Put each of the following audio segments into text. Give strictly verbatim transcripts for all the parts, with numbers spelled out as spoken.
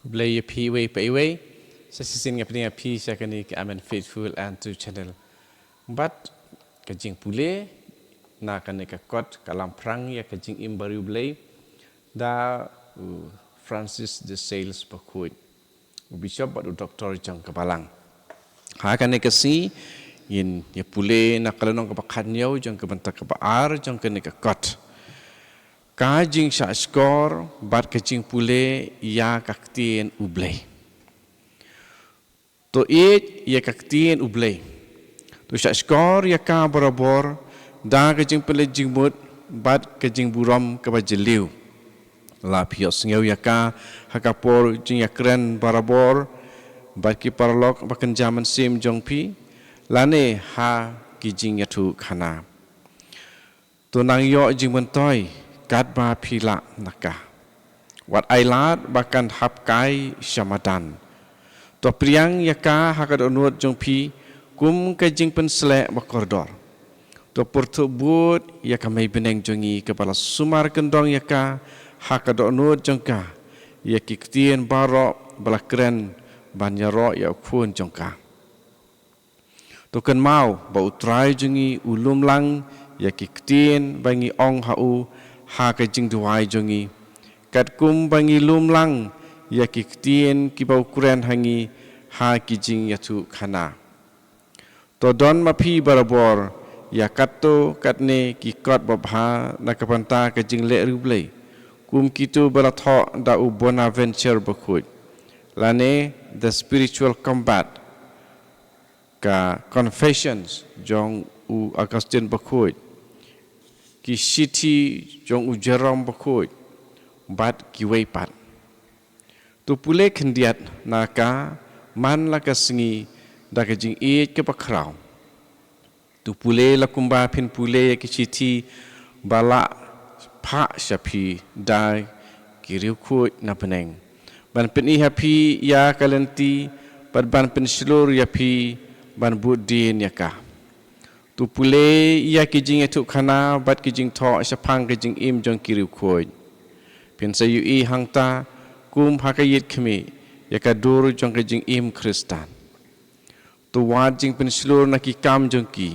Blei ïa phi iwei pa iwei. Sa shisien nga pdiang ïa phi sha kane ka Amen Faithful and True Channel. Bad ka jingpule na kane ka kot ka lamphrang ïa ka jingim bariewblei da u Francis de Sales Bakhuid, u bishop bad u doktor jong ka balang. Ha kane ka sngi ngin ïa pule na ka lynnong kaba khathynñiew jong ka bynta kaba ar jong kane ka kot. Ka jingshahshkor bad ka jingpule ïa ka ktien U Blei. To ïeit ïa ka ktien U Blei. To shahshkor ïa ka barabor da ka jingpynleit jingmut bad ka jingburom kaba jylliew. La phi ïohsngew ïa ka ha ka por jingïakren barabor bad ki paralok ba kynja mynsiem jong phi, lane ha ki jingïathuhkhana. To nang ïoh jingmyntoi katba phi lah na ka. Wat ailad ba kan hap kai sha madan. To pdiang ïa ka ha ka dohnud jong phi kum ka jingpynsleh ba kordor. To pyrthuh bud ïa ka mei bneng jong ngi kaba la sumar kyndong ïa ka ha ka dohnud jong ka, ïa ki ktien baroh ba la kren ban ïaroh ïa u khun jong ka. To kynmaw ba U Trai jong ngi u lum lang ïa ki ktien ba ngi ong ha u ha ka jingduwai jong ngi, katkum ba ngi lum lang ïa ki ktien kiba u kren ha ngi ha ki jingïathuhkhana. To don ma phi barabor ïa katto katne ki kot babha na ka bynta ka jingleh riewblei, kum kito ba la thoh da u Bonaventure Bakhuid, lane The Spiritual Combat, ka Confessions jong u Augustine Bakhuid, ki shithi jong u Jerome Bakhuid, bad kiwei pat. To pule khyndiat na ka man la ka sngi da ka jingïeit kaba khraw. To pule la kumba phin pule ïa ki shithi ba la phah sha phi da ki riewkhuid na bneng, ban pyni ha phi ïa ka lynti bad ban pynshlur ïa phi ban bud dien ïa ka. To pule ïa ki jingïathuhkhana bad ki jingthoh shaphang ka jingim jong ki riewkhuid. Phin sa ïohi hangta kum ha ka ïit khmih ïa ka dur jong ka jingim Khristan. To wad jingpynshlur na ki kam jong ki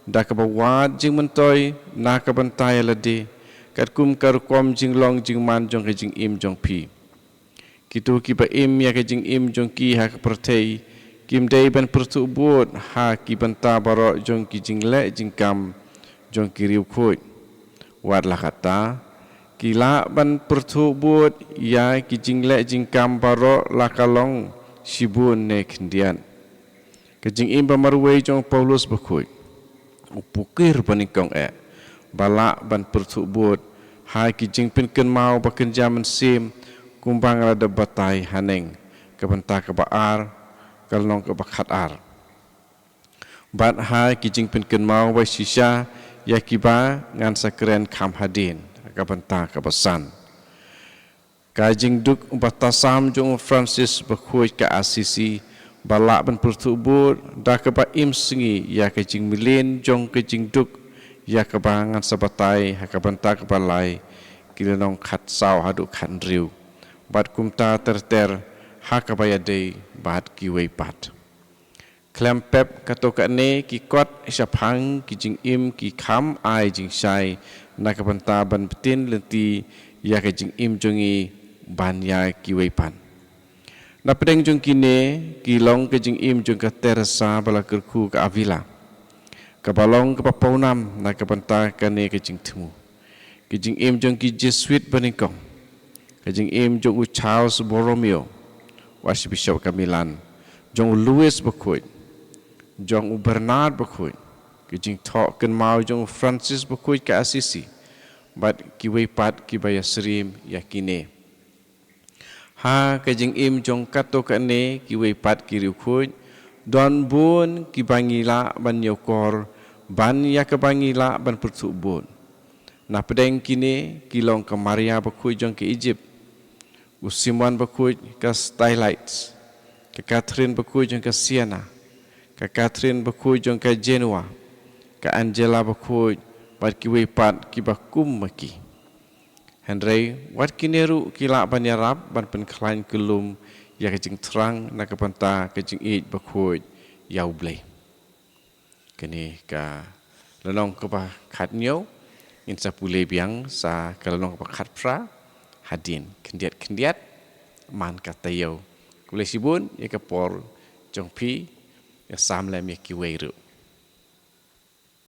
da kaba wad jingmyntoi na ka bynta ïa lade, katkum ka rukom jinglong jingman jong ka jingim jong phi. Kito kiba im ïa ka jingim jong ki ha ka pyrthei kim dei ban pyrthuh bud ha ki bynta baroh jong ki jingleh jingkam jong ki riewkhuid. Wat la katta, ki lah ban pyrthuh bud ïa ki jingleh jingkam baroh la ka long shibun ne khyndiat. Ka jingim ba marwei jong u Paulus Bakhuid, u pukir banyngkong eh, ba lah ban pyrthuh bud ha ki jingpynkynmaw ba kynja mynsiem, kumba nga la dep batai haneng, ka bynta kaba ar, ka lynnong kaba khatar. Bad ha ki jingpynkynmaw ba shisha ïa kiba ngan sa kren kham hadien, ka bynta kaba san. Ka jingduk ba tasam jong u Francis Bakhuid ka Assisi ba lah ban pyrthuh bud da kaba im sngi ïa ka jingmlien jong ka jingduk, ïa kaba ngan sa batai ha ka bynta kaba lai, ki lynnong khatsaw haduh khathynriew. Bad kumta ter ter ha kaba ïadei bad kiwei pat. Khlem pep kato katne ki kot shaphang ki jingim ki kham ai jingshai na ka bynta ban btin lynti ïa ka jingim jong ngi ban ïa kiwei pat. Na pdeng jong kine ki long ka jingim jong ka Teresa ba la kyrkhu ka Avila, kaba long kaba pawnam na ka bynta kane ka jingthmu. Ka jingim jong ki Jesuit banyngkong, ka jingim jong u Charles Borromeo, u Archbishop ka Milan, jong u Louis Bakhuid, jong u Bernard Bakhuid, ka jingthoh kynmaw jong u Francis Bakhuid ka Assisi, bad kiwei pat kiba ïasyriem ïa kine. Ha ka jingim jong kato katne kiwei pat ki riewkhuid, don bun kiba ngi lah ban ïakor, ban ïa kaba ngi lah ban pyrthuh bud. Na pdeng kine ki long ka Maria Bakhuid jong ka Egypt, u Simon Bakhuid ka Stylites, ka Catherine Bakhuid jong ka Siena, ka Catherine Bakhuid jong ka Genoa, ka Angela Bakhuid, bad kiwei pat kiba kum ma ki. Hynrei wat kine ruh ki lah ban ïarap ban pynkhlaiñ kyllum ïa ka jingthrang na ka bynta ka jingïeit bakhuid ïa U Blei. Kane ka lynnong kaba khathynñiew, ngin sa pule biang sa ka lynnong kaba khatphra hadien. Khyndiat khyndiat man ka taïew. Khublei shibun ïa ka por jong phi, ïa sam lem ïa kiwei ruh.